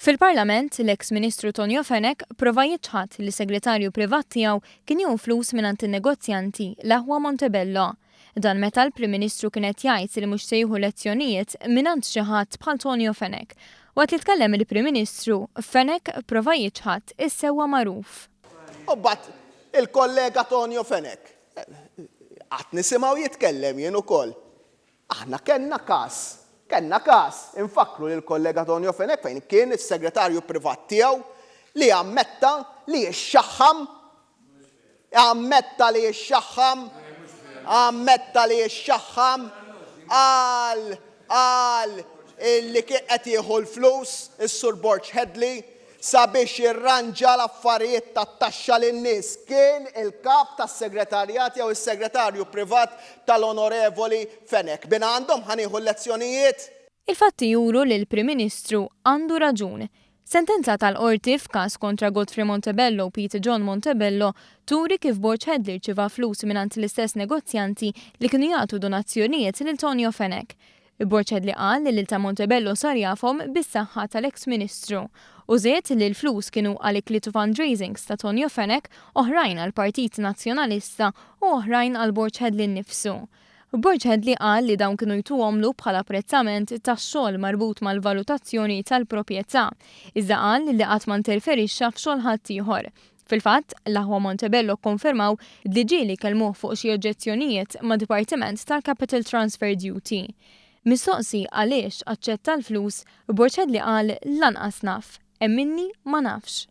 Fil-Parlament, l-eks Ministru Tonio Fenech prova jiċħad li segretarju privat tiegħu kien jieħu flus mingħand in-negozjanti l-aħwa Montebello. Dan meta l-Prim Ministru kien qed jgħid li mhux se jieħu lezzjonijiet mingħand xi ħadd bħal Tonio Fenech. Waqt li tkellem il-Prim Ministru, Fenech prova jiċħad is-sewwa magħruf. U mbagħad il-kollega Tonio Fenech. Qatt nisimgħu jitkellem jien ukoll. Aħna kellna każ, kellna każ, infakkru lill-kollega Tonio Fenech fejn kien is-segretarju privat tiegħu li ammetta li jixxaħħam, ammetta li jixxaħħam, ammetta li jixxaħħam, qal, qal illi kien qed jieħu l-flus is-Sur Borg Hedley sabiex jirranġa l-affarijiet tat-taxxa lin-nies, kien il-kap tas-segretarjat jew is-segretarju privat tal-Onorevoli Fenech. Minn għandhom ħa nieħu l-lezzjonijiet? Il-fatti juru li l-Prim Ministru għandu raġun. Sentenza tal-Qorti f'każ kontra Godfrey Montebello u Peter John Montebello turi kif Borg Hedley rċieva flus mingħand l-istess negozjanti li kienu jagħtu donazzjonijiet lil Tonio Fenech. Borg Hedley qal li lil ta' Montebello sar jafhom bis-saħħa tal-eks Ministru u żied li l-flus kienu għal ikliet u fundraisings ta' Tonio Fenech, oħrajn għall-Partit Nazzjonalista u oħrajn għal Borg Hedley nnifsu. Borg Hedley qal li dawn kienu jtuhomlu bħala apprezzament tax-xogħol marbut mal-valutazzjoni tal-proprjetà, iżda qal li qatt ma interferixxa f'xogħol ħaddieħor. Fil-fatt, l-aħwa Montebello kkonfermaw li ġieli kellmuh fuq xi oġġezzjonijiet ma' dipartiment tal-Capital Transfer Duty. Mistoqsi għaliex aċċetta l-flus, Borg Hedley qal lanqas naf, emminni ma nafx.